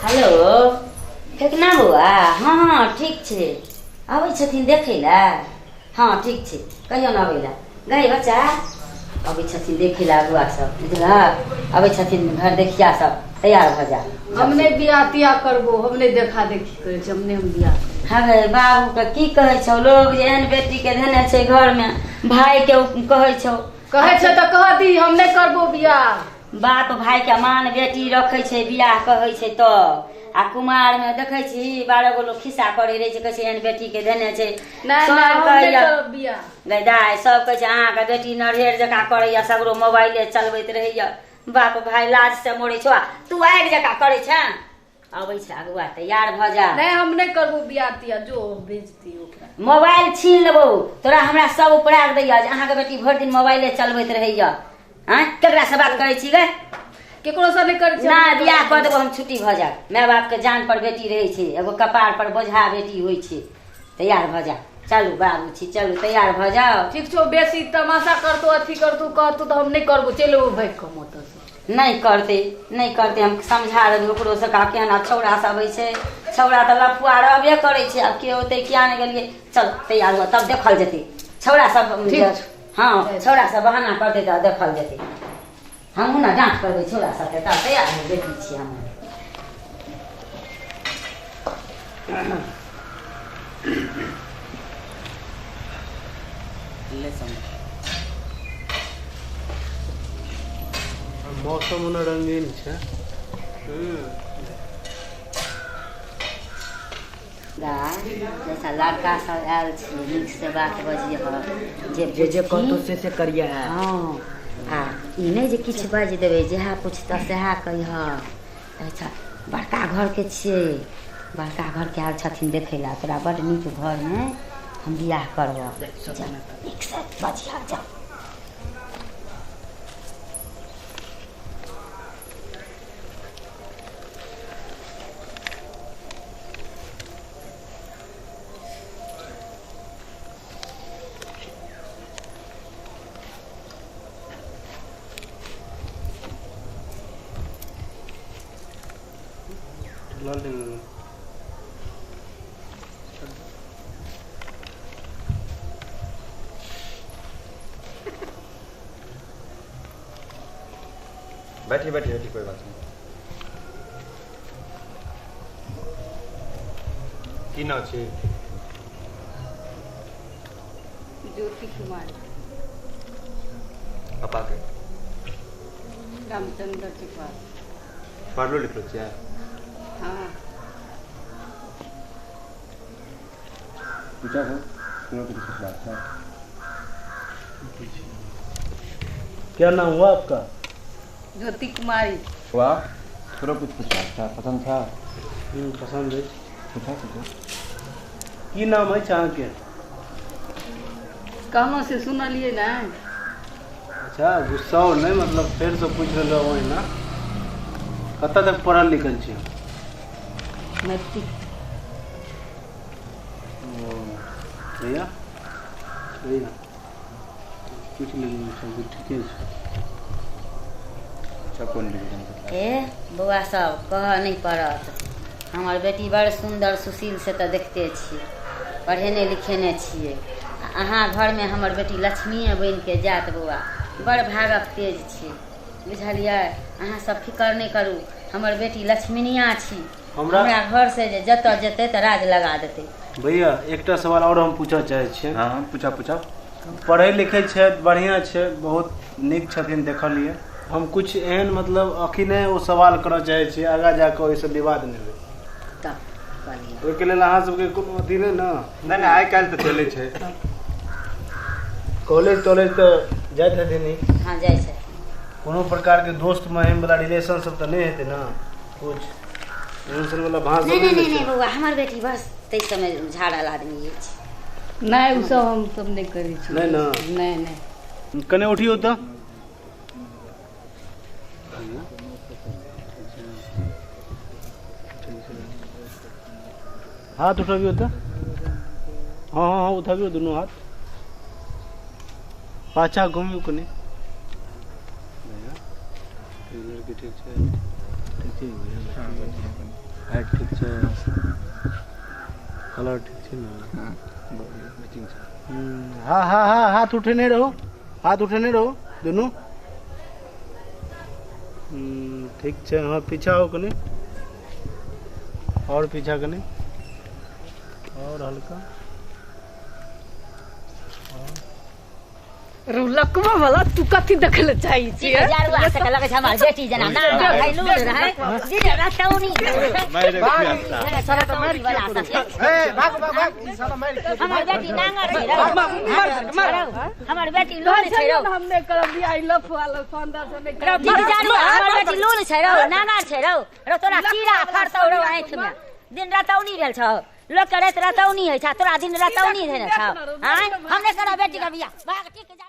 Hello फेकना बौआ। हँ हँ ठीक छै, अबै छथिन देखै लए। हँ ठीक छै, कहियौ ने अबै लए। गै बच्चा, अबै छथिन देखै लए अगुआ सब, बुझलहक? अबै छथिन घर देखिया सब, तैयार भऽ जा। हम नहि बियाह तियाह करबो, हम नहि देखा देखी करै छी, हम नहि, हम बियाह करबो। हँ गै, बाबूके की कहै छौ लोग जे एहन बेटीके धेने छै घरमे, भायके कहै छौ। कहै छै तऽ कह दी, हम नहि करबो बियाह। बाप भायके मान बेटी रखै छै, बियाह कहै छै तऽ। आ कुमारमे देखै छी 12 गो लोक खिस्सा करै रहै छै, कहै छै एहन बेटीके धेने छै। नहि सब नहि, हम नहि कहैया करब बियाह। गै दाइ, सब कहै छै अहाँके बेटी नरहेर जकाँ करैया, सगरो मोबाइले चलबैत रहैया, बाप भाय लाज से मरै छौ आ तू आगि जकाँ करै छें। अबै छै अगुआ, तैयार भऽ जा। नहि, हम नहि करबो बियाह तियाह, जो भेज दी ओकरा। मोबाइल छीन लेबौ तोरा, हमरा सब उपराग दैया जे अहाँके बेटी भरि दिन मोबाइले चलबैत रहैया। आँय, केकरा से बात करै छी गे? केकरो से नहि करै छी। ना, बियाह कऽ देबो हम, छुट्टी भऽ जायत। माय बापके जान पर बेटी रहै छै, एगो कपार पर बोझा बेटी होइ छै। तैयार भऽ जा, चलू बाबू छी, चलू तैयार भऽ जाउ। ठीक छौ, बेसी तमाशा करतौ, अथी करतौ, कहतौ तऽ हम नहि करबो, चलि अयबो भागि कऽ हम ओतऽसँ। नहि करतै, नहि करतै, हम समझा देबै ओकरो सबके। आब केहन आब छौड़ा सब होइ छै, छौड़ा तऽ लफुआ रहबे करै छै। आब के औतै किया नहि गेलियै। चल तैयार हुअ, तब देखल जेतै। छौड़ा सब ठीक छौ। हँ, छौड़ा सब बहाना करतै तऽ देखल जेतै। हमहूँ ने डाँट करबै छौड़ा सबके। तब तैयार हो, बेटी छी हमर। ले समझ। मौसम ओना रंगीन छै। जैसा लड़का सब आयल छै, नीक से बात बजिह जे जे जे कहतो बुझथिन। से से करिए है। हँ, आ ई नहि जे किछु बाजि देबै, जएह पुछतह सएह कहिह। अच्छा, बड़का घरके छियै, बड़का घरके आयल छथिन देखै लए। तोरा बड्ड नीक घरमे हम बियाह करबह। नीकसँ बजिह, जाउ। बैठिए बैठिए बैठिए, कोई बात नहीं। की नाम छी? ज्योति कुमार। पापा के? रामचंद्र चुपाल। पढ़लो लिखलो छियै? हाँ। पूछा हो कोनो कुछ बात है? क्या नाम हुआ आपका? ज्योति कुमारी। वाह, थोड़ा कुछ पूछा था, पसंद था? पसंद है। पूछा पूछा। की नाम है अहाँके? कहलहुँ से सुनलियै ने। अच्छा, गुस्सा नहि, मतलब फेरसँ पूछि लेलहुँ ओहिना। कतऽ तक पढ़ल लिखल छी? मैट्रिक। ओ भैया, भैया पूछि लेलियै, सब ठीके छै। अच्छा, कोन डिवीजन के? ए बौआ सब, कहऽ नहि पड़त, हमर बेटी बड़ सुन्दर सुशील से तऽ देखते छियै, पढ़ेने लिखेने छियै। आ अहाँ घरमे हमर बेटी लक्ष्मीए बनिके जायत। बौआ, बड़ भागक तेज छै, बुझलियै? अहाँ सब फिकर नहि करू, हमर बेटी लक्ष्मीनिया छी। हमरा हमरा घर से जे जतऽ जेतै तऽ राज लगा देतै। भैया, एकटा सवाल आओर हम पूछऽ चाहै छियै। हाँ हाँ, पूछा पूछा। पढ़ै लिखै छथि, बढ़िआँ छै, बहुत नीक छथिन देखलियै हम। किछु एहन मतलब अखने ओ सवाल करऽ चाहै छियै, आगाँ जाकऽ ओहिसँ विवाद नहि होइ। तब कहलियै ओहिके लेल अहाँ सबके कोनो अथी नहि ने? नहि नहि, आइ काल्हि तऽ चलै छै। कॉलेज तॉलेज तऽ जाइत हेथिन ई? हँ, जाइ छै। कोनो प्रकारके दोस्त महिम वाला रिलेशन सब तऽ नहि हेतै ने? कुछ एहन सन वाला भाँज नहि सब नहि नहि नहि ने नहि छै? बौआ, हमर बेटी बस ताहि समय झाड़ल आदमी अछि। नहि, ओ सब हम सब नहि करै छी। नहि ने? नहि नहि। कने उठियौ तऽ। हाथ उठबियौ तऽ। हँ हँ हँ, उठबियौ दुनू हाथ, पाछा घुमियौ कनि। भैया, लड़की ठीक छै? ठीक छै भैया? हाइट ठीक छै, कलर ठीक छै ने? हाँ, मैचिंग छै। हाँ हाँ हाँ, हाथ उठेने रहो, हाथ उठेने रहो दुनू। ठीक छै। हाँ, पीछा हो कनी, और पीछा कनी, और हल्का। रुलकवा वाला तू कथी देखै ले चाहै छियै? जारुआ से लगै छै हमर बेटी जेना ना भाई लूल रहै दिन रतौनी। रतौनी वाला सब। ए भाग भाग भाग, ई साला मारि के। हमर बेटी नांगर छै रौ, हमर बेटी लोल छै रौ। हम नहि करब बियाह, ई लफुआ लफंदा से नहि रौ करब। ठीक जारुआ, हमर बेटी लोल छै रौ, नांगर छै रौ। रौ तोरा कीड़ा फड़तौ रौ आँखि मे, दिन रतौनी भेल छौ। लोक के राति रतौनी होइ छै, तोरा दिन रतौनी भेल छौ। आँय, हम नहि करब बेटी के बियाह। भाग ठीक।